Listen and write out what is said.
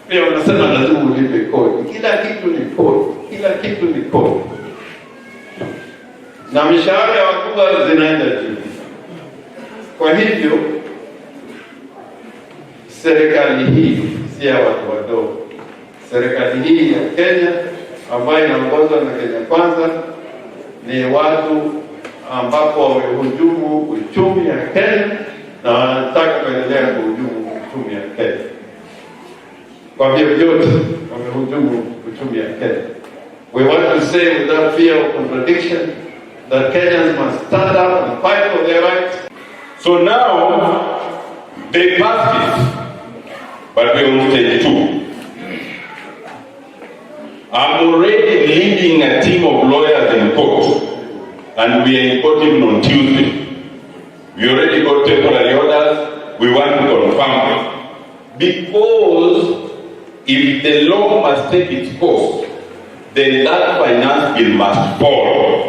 Pia wanasema lazima ulipe kodi. Kila kitu ni kodi, kila kitu ni kodi, na mishahara ya wakubwa zinaenda juu. Kwa hivyo serikali hii si ya watu wadogo. Serikali hii ya Kenya ambayo inaongozwa na Kenya Kwanza ni watu ambapo wamehujumu uchumi ya Kenya na wanataka kuendelea kuhujumu uchumi ya Kenya. Kwa vyovyote wamehujumu uchumi ya Kenya. We want to say without fear of contradiction that Kenyans must stand up and fight for their rights. So now they passed it, but we're on stage two. I'm already leading a team of lawyers in court, and we are in court even on Tuesday. We already got temporary orders. We want to confirm them. Because if the law must take its course, then that Finance Bill must fall.